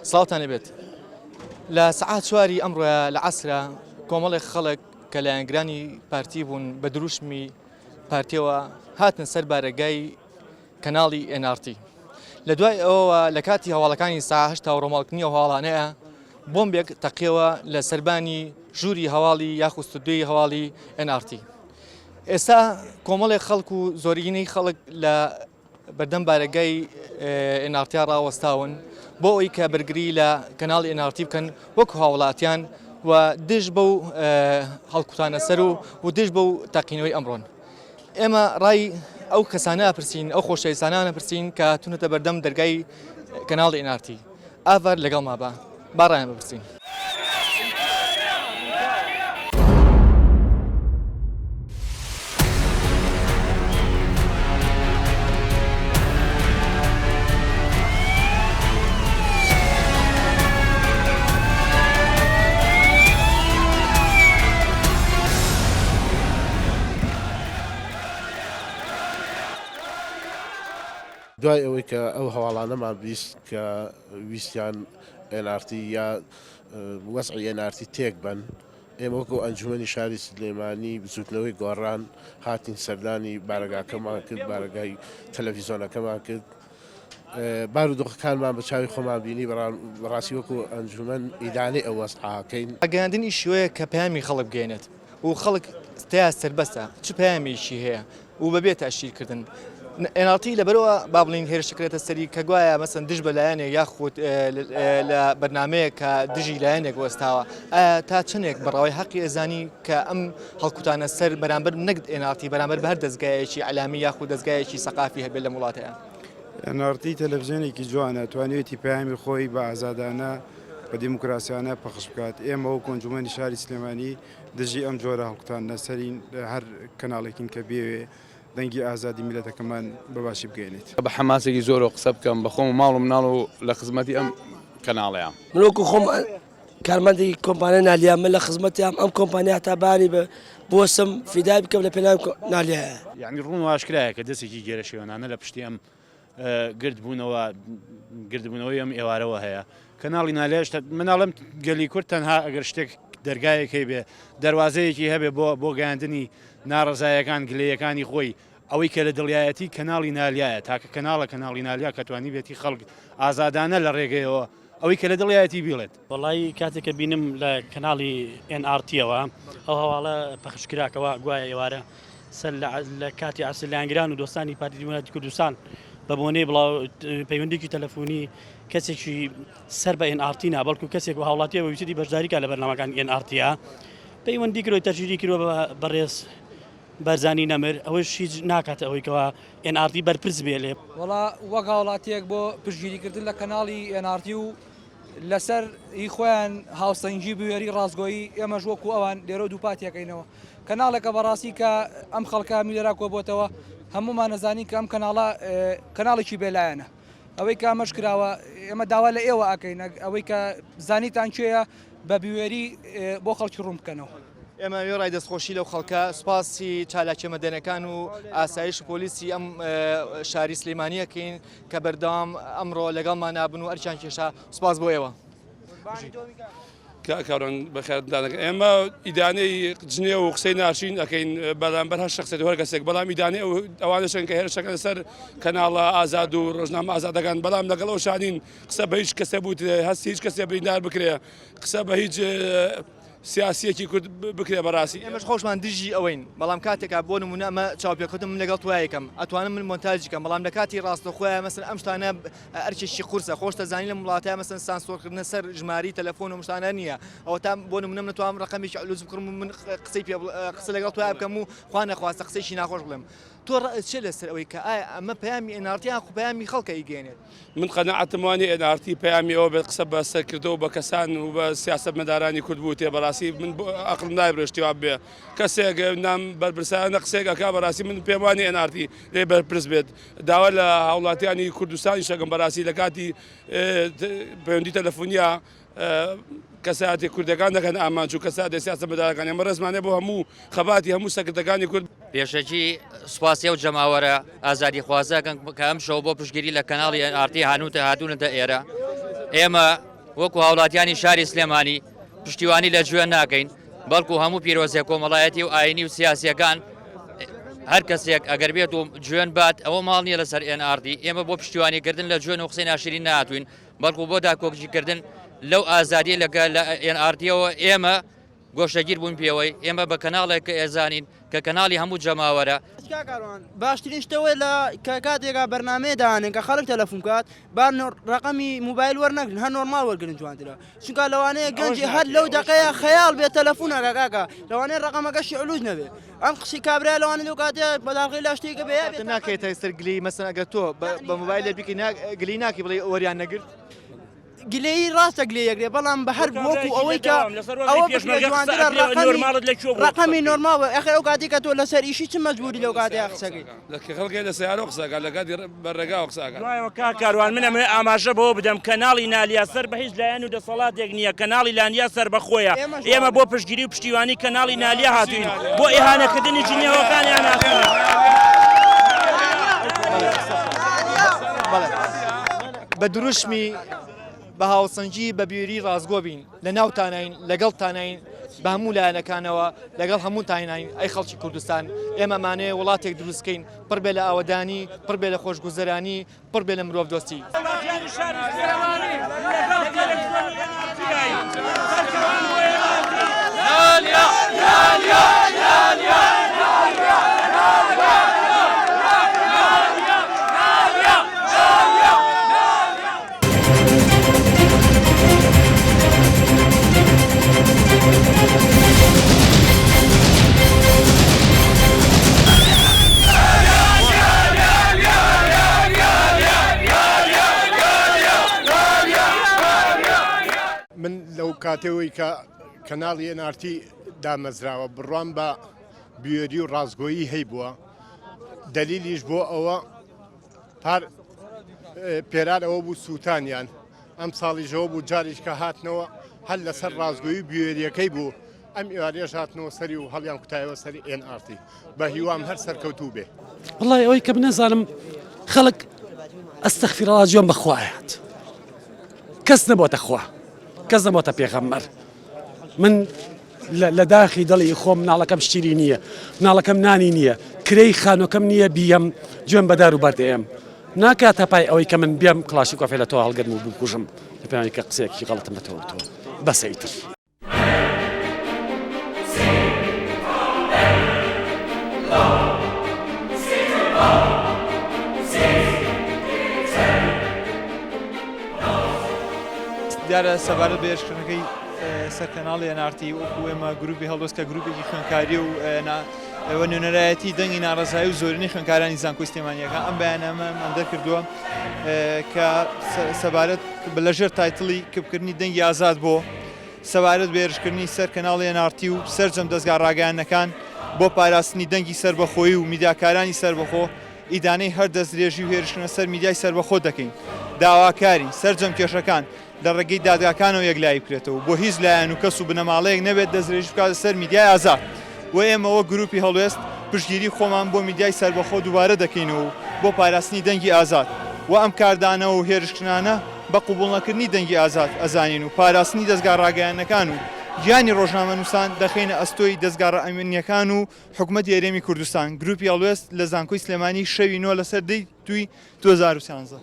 سڵاوتان لێبێت. لە سەعات چواری ئەمڕۆیە لە عەسرا کۆمەڵێک خەڵک کە لایەنگرانی پارتی بوون بە دروشمی پارتیەوە هاتن سەر بارەگای کەناڵی NRT. لە دوای ئەوەوە لە کاتی هەواڵەکانی سا هەشتا و ڕۆماڵکردنی ئەو هەواڵانەیە بۆمبێک تەقیەوە لە سەربانی ژووری هەواڵی یاخود ستودیۆی هەواڵی NRT. ئێستا کۆمەڵێک خەڵک و زۆرینەی خەڵک لە بەردەم بارەگای NRT ڕاوەستاون بۆ ئەوەی کە بەرگری لە کەناڵی NRT بکەن وەکو هاوڵاتیان و دژ بەو هەڵکوتانە سەر و و دژ بەو تەقینەوەی ئەمڕۆن. ئێمە ڕای ئەو کەسانە پرسین ئەو خۆشەویستانانە پرسین کە هاتوونەتە بەردەم دەرگای کەناڵی NRT. ئاڤار لەگەڵما بە با ڕایان بپرسین. دوای ئەوەی کە ئەو هەواڵانەمان بیست کە ویستیان ئێن ئاڕ تی یا وەزعی ئێن ئاڕ تی تێک بەن، ئێمە وەکو ئەنجومەنی شاری سلێمانی بزوتنەوەی گۆڕان هاتین سەردانی بارەگاکەمان کرد، بارەگای تەلەڤیزۆنەکەمان کرد، بارودۆخەکانمان بە چاوی خۆمان بینی، بەڕاستی وەکو ئەنجومەن ئیدانەی ئەو وەزعەکەین. ڕاگەیاندن ئیشی ئەوەیە کە پەیامی خەڵک بگەیەنێت و خەڵک تیا سەربەستە چ پەیامێکی هەیە و بەبێ تەئشیرکردن NRT لەبەرەوە با بڵین هێرش دەکرێتە سەری کە گوایە مەسەن دژ بە لایەنێک یاخود لە بەرنمەیە کە دژی لایەنێک وەستاوە ئایا تا چەندێک بەڕاوی حەقی ئەزانی کە ئەم هەڵکوتانە سەر بەرامبەر نەک NRT بەرامبەر بە هەر دەزگایەکی ئەلامی یاخود دەزگایەکی سەقافی هەبێت لەم وڵاتەیە. NRT تەلەفزیۆنێکی جوانە توانیوێتی پەیامی خۆی بە ئازادانە بە دیموکراسیانە پەخش بکات ئێمە وەکو ئەنجومەنی شاری سلێمانی دژی ئەم جۆرە هەڵکوتاندنە سەرین هەر کەناڵێکین کە بیەوێ دەنگی ئازادی میللەتەکەمان بە باشی بگەیەنێت. بە حەماسێکی زۆرەوە قسە بکەم بە خۆم و ماڵ و مناڵ و لە خزمەتی ئەم کەناڵەیام. من وەکو خۆم کارمەندی کۆمپانیای نالیام من لە خزمەتیام ئەم کۆمپانیا تا بانی بە بوەسم فیدای بکەم لە پێناوی نالیایە. یەعنی ڕوون و ئاشکرایە کە دەستێکی گێرەشێوەنانە لە پشتی ئەم گردبوونەوە گردبوونەوەی ئەم ئێوارەوە هەیە کەناڵی نالێش مناڵم گەلی کورد تەنها ئەگەر شتێک دەرگایەک هەیبێ دەواازەیەکی هەبێ بۆ بۆ گەیاندنی ناڕزایەکان گلەیەکانی خۆی ئەوەی کە لە دڵیایەتی کەناڵی نالیایە تاکە کەناڵە کەناڵی نالیا کە توانی بێتی خەڵک ئازادانە لە ڕێگەیەوە ئەوەی کە لە دڵیایەتی بیڵێت. وەڵایی کاتێک کە بینم لە کەناڵی ئێن ئاڕ تیەوە ئەو هەواڵە پەخش کرا کەوا گوایە ئێوارە سەر لە کاتی عەسر لایەنگران و دۆستانی پارتی دیموکراتی کوردستان بە بۆنەی بڵاو پەیوەندێکی تەلەفۆنی کەسێکی سەر بە ئێن ئاڕ تی نا بەڵکو کەسێک و هاوڵاتیە ویستی بەشداری کا لە بەرنامەکانی ئێن ئاڕ تیە پەیوەندی کرۆی تەشیری کردوە بە بەڕێز بارزانی نەمر ئەوەش هیچ ناکاتە ئەوەی کەوا ئێن ئاڕ تی بەرپرس بێ لێ. وەڵا وەک هاوڵاتیەک بۆ پشتگیری کردن لە کەناڵی ئێن ئاڕ تی و لەسەر هی خۆیان هاوسەنگی بوێری ڕاستگۆیی ئێمەش وەکو ئەوان لێرەوە دووپاتی ئەکەینەوە کەناڵێکە بەڕاستی کە ئەم خەڵکە هەمووی لێرا کۆبۆتەوە هەموومان ئەزانین کە ئەم کەناڵە کەناڵێکی بێلایەنە ئەوەی کە ئەمەش کراوە ئێمە داوا لە ئێوە ئەکەین ئەوەی کە زانیتان کێیە بە بوێری بۆ خەڵکی ڕوون بکەنەوە. ئێمە وێڕای دەستخۆشی لەو خەڵکە سوپاسی چالاکیە مەدەنەکان و ئاسایش و پۆلیسی ئەم شاری سلێمانیەکەین کە بەردەوام ئەمڕۆ لەگەڵمان نابن و ئەرکیان کێشا سوپاس بۆ ئێوە. کاک کاوران بەخێراتان دەکەم ئێمە ئیدانەی جنێو و قسەی ناشرین ئەەکەین بەرامبەر هەر شخصێت و هەر کەسێک بەڵام ئیدانەی ئەو ئەوانەشن کە هێرشەکەن سەر کەناڵە ئازاد و ڕۆژنامە ئازادەکان بەڵام لەگەڵ ئەو شانین قسە بە هیچ کەسێ بوترێ هەست هیچ کەسێ بریندار بکرێ قسە بە هیچ سیاسیەکی کورد بکرێ بەڕاستی. ئێمەش خۆشمان دژی ئەوەین بەڵام کاتێکا بۆ نمونە ئەمە چاوپێکەوتن من لەگەڵ تۆیا یەکەم ئەتوانم من مۆنتاجی کەم بەڵام لە کاتی ڕاستەوخۆیا مەسەن ئەم شتانە ئەرکێکی قورسە خۆشتە زانی لەم وڵاتە مەسەن سانسۆرکردنە سەر ژماری تەلەفۆن و شتانە نییە ئەوە تا بۆ نمونە من توام ڕقەمێکی علوز بکڕم و من قسەی پێ قسە لەگەڵ تۆیا بکەم و خوا نەخواستە قسەیەکی ناخۆش بڵێم تۆ ڕەئت چیە لەسەر ئەوەی کە ئایا ئەمە پەیامی NRT یان خو پەیامی خەڵکە ئەیگەیەنێت؟ من قەناعەتم وانیە ئێن ئار تی پەیامی ئەوە بێت قسە بە سەرکردە و بە کەسان و بە سیاسەتمەدارانی کورد بوتێ بەڕاستی من ئەقڵم نایبرێ شتی وا ببێ کەسێک نام بەرپرسانە قسەیەک ئەکا بەڕاستی من پێم وانیە ئێن ئار تی لێ بەرپرس بێت داوا لە هاوڵاتیانی کوردستانیش ئەکەم بەڕاستی لە کاتی پەیوەندی تەلەفۆنیە کەسایەتی کوردەکان دەکەن ئامانج و کەسایەتی سیاسەتمەدارەکان ئێمە ڕێزمان هەیە بۆ هەموو خەباتی هەموو سەرکردەکانی کورد. پێشەکی سوپاسی ئەو جەماوەرە ئازادیخوازە ئەکەم کە ئەمشەو بۆ پشتگیری لە کەناڵی ئێن ئاڕ تی هانووتە هاتوونەتە ئێرە. ئێمە. وەکو هاوڵاتیانی شاری سلێمانی پشتیوانی لە جوێن ناکەین، بەڵکو هەموو پیرۆزیە کۆمەڵایەتی و ئاینی و سیاسیەکان هەر کەسێک ئەگەر بێت و جوێن بات ئەوە ماڵ نییە لەسەر NRT ئێمە بۆ پشتیوانیکردن لە جوێن و قسەی ناشرین نهاتوین بەڵکو بۆ داکۆکیکردن لەو ئازادیە لەگە لە NRTەوە ئێمە گۆشەگیر بووین پێوەی، ئێمە بە کەناڵێک کە ئێزانین کە کەناڵی هەموو جەماوەرە. کاک کاروان باشترین شتە ئەوەیە لە کە کاتێکا بەرنامەیە دانێن کە خەڵک تەلەفون کات با ڕەقەمی موبایل وەرنەگرن هەر نۆرماڵ وەرگرن جوانترە چونکە لەوانەیە گەنجی هەر لەو دەقەیە خەیاڵ بێت تەلەفون ئەکا کاکە لەوانەیە ڕەقەمەکەشی علوج نەبێ ئەم قسەی کابرا لەوانەیە لەو کاتەیە بەداخی لا شتێکە بێ یا بێ ناکەیتە سەر گلەیی مەسەن ئەگەر تۆ بە مۆبایلێ بیکەی گلەیی ناکەی بڵێی وەریان نەگرت؟ گلەیی ڕاستە گلەیی ئەگرێ بەڵام بە هەر وەکو ئەوەی کە ئەوە بکرێ جوانترە ڕەقەمی ڕەقەمی نۆرماڵ بێ ئەخر ئەو کاتەی کە تۆ لەسەر ئیشی چ مەجبوری لەو کاتەیا قسەکەی. لە خەڵکێ لە سەیارەوە قسە ئەکات لە کاتی بە ڕێگاوە قسە ئەکات. دوایەوە کاک کاروان من ئەمەوێ ئاماژە بەوە بدەم کەناڵی نالیا سەر بە هیچ لایەن و دەسەڵاتێک نییە کەناڵی لانیا سەربەخۆیە ئێمە بۆ پشتگیری و پشتیوانی کەناڵی نالیا هاتوین بۆ ئیهانەکردنی جنێوەکانیان هاتوین. بە دروشمی بە هاوسەنگی بە بیری ڕاستگۆ بین لە ناوتانین لەگەڵتانین بە هەموو لایەنەکانەوە لەگەڵ هەمووتانین ئەی خەڵکی کوردستان ئێمە مانەیە وڵاتێک دروستکەین پڕ بێ لە ئاوەدانی پڕ بێ لە خۆشگوزەرانی پڕ بێ لە مرۆڤ دۆستی. من لەو کاتەوەی کە کەناڵی NRT دامەزراوە بڕوام بە بوێری و ڕاستگۆیی هەیبووە دەلیلیش بۆ ئەوە پار پێرار ئەوە بوو سووتانیان ئەم ساڵیشەوە بوو جاریش کە هاتنەوە هەر لەسەر ڕاستگۆیی بوێریەکەی بوو ئەم ئێوارەیەش هاتنەوە سەری و هەڵیان کوتایەوە سەری ئێن ئاڕ تی بە هیوام هەر سەرکەوتوو بێ. وەڵای ئەوەی کە من نەزانم خەڵک ئەستەغفیرەڵا جوێن بە خوا ئەیات کەس نەبۆتە خوا کەس نەبۆتە پێغەمبەر من لە داخی دڵی خۆم مناڵەکەم شتیری نییە مناڵەکەم نانی نییە کرێی خانۆکەم نییە بیەم جوێن بەدار و بەردەیەم ناکاتە پای ئەوەی کە من بێم کڵاشی کۆفێ لە تۆ هەڵگرم و بکوژم لە پێوانی کە قسەیەکی غەڵەتم بە تۆ وتووە بەسە ئیتر. دیارە سەبارەت بە هێرشکردنەکەی سەر کەناڵی NRT وەکو ئێمە گروپی هەڵوێست کە گروپێکی خوێندکاری و ئەوە نوێنەرایەتی دەنگی ناڕەزایی و زۆرینەی خوێندکارانی زانکۆی سلێمانیەکە ئەم بەیاننامەمان دەرکردووە کە سەبارەت لەژێر title ی کپکردنی دەنگی ئازاد بۆ سەبارەت بە هێرشکردنی سەر کەناڵی NRT و سەرجەم دەزگا ڕاگەیاندنەکان بۆ پاراستنی دەنگی سەربەخۆیی و میدیاکارانی سەربەخۆ ئیدانەی هەر دەستدرێژی و هێرشکردنە سەر میدیای سەربەخۆ دەکەین. داواکارین سەرجەم کێشەکان لە ڕێگەی دادگاکانەوە یەکلایی بکرێتەوە و بۆ هیچ لایەن و کەس و بنەماڵەیەک نەبێت دەستدرێژی بکاتە سەر میدیای ئازاد و ئێمە وەک گروپی هەڵوێست پشتگیری خۆمان بۆ میدیای سەربەخۆ دووبارە دەکەینەوە و بۆ پاراستنی دەنگی ئازاد و ئەم کاردانەوە و هێرشکردنانە بە قبوڵنەکردنی دەنگی ئازاد ئەزانین و پاراستنی دەزگا ڕاگەیاندنەکان و گیانی ڕۆژنامەنووسان دەخەینە ئەستۆی دەزگا ئەمنییەکان و حکومەتی هەرێمی کوردستان، گروپی هەڵوێست لە زانکۆی سلێمانی شەوی 9 لەسەر دەی دووی 2013.